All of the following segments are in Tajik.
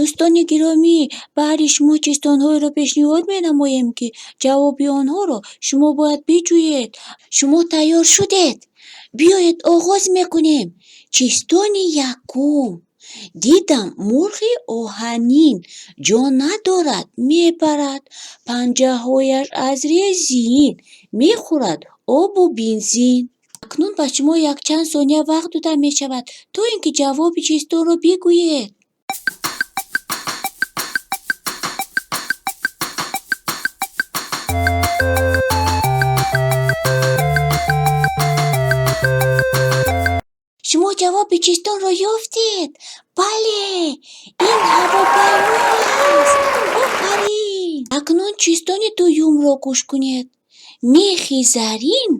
Дӯстони гиромӣ, баҳри шумо чистонҳоеро пешниҳод менамоем, ки ҷавоби онҳоро шумо бояд биҷӯед. Шумо тайёр шудед? Биёед, оғоз мекунем. Чистони якум: дидам мурғи оҳанин, ҷон надорад, мепарад, панҷаҳояш аз резин, мехӯрад обу бензин. Акнун ба шумо якчанд сония вақт дода мешавад, то ин ки ҷавоби чистонро бигӯед. Шумо ҷавоби чистонро ёфтед? Бале, ин ҳавопаймо аст. Офарин! Акнун чистони дуюмро гӯш кунед. Мехи зарин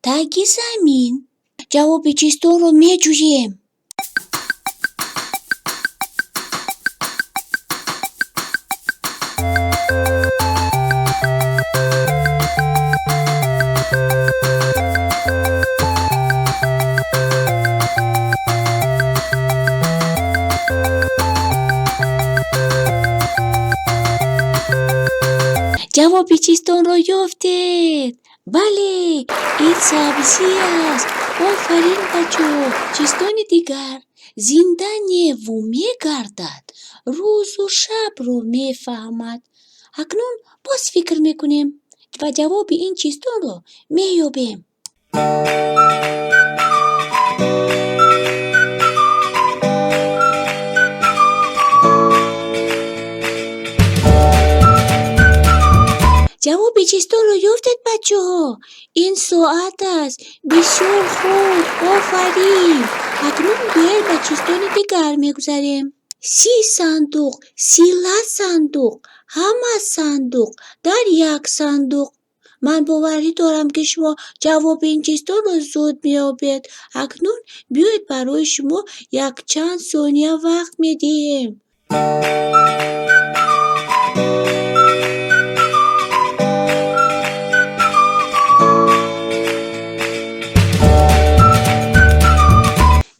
таги замин. Ҷавоби чистонро меҷӯем. Ҷавоби чистонро ёфтед? Бале, ин сабзӣ аст. Офарин, бачаҳо! Чистони дигар: зинда неву мегардад, рӯзу шабро мефаҳмад. Акнун боз фикр мекунем ва ҷавоби ин чистонро меёбем. Ҷавоби чистонро ёфтед, бачаҳо? Ин соат аст. Бисёр хуб, офарин! Акнун биёед, ба чистони дигар мегузарем. 30 сандуқ, сила сандуқ, ҳама сандуқ дар як сандуқ. Ман боварӣ дорам, ки шумо ҷавоби ин чистонро зуд меёбед. Акнун биёед, барои шумо якчанд сония вақт медиҳем.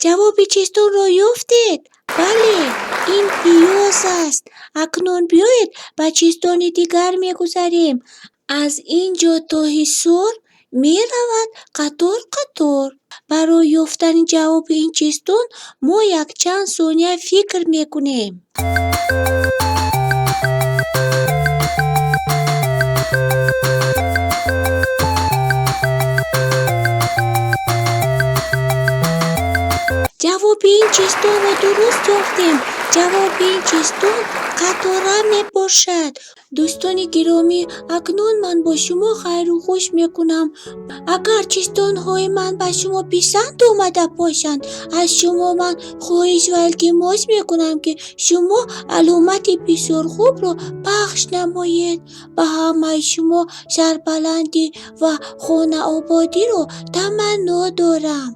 Ҷавоби чистонро ёфтед? Бале, ин пиёз аст. Акнун биёед, ба чистони дигар мегузарем. Аз ин ҷо то Ҳисор меравад қатор қатор. Барои ёфтани ҷавоби ин чистон мо якчанд сония фикр мекунем. Ҷавоби ин чистонро дуруст ёфтем. Ҷавоби ин чистон қатора мебошад. Дӯстони гиромӣ, акнун ман бо шумо хайру хуш мекунам. Агар чистонҳои ман ба шумо писанд омада бошанд, аз шумо ман хоҳиш ва илтимос мекунам, ки шумо аломати бисёр хубро пахш намоед. Ба ҳамаи шумо сарбаландӣ ва хонаободиро таманно дорам.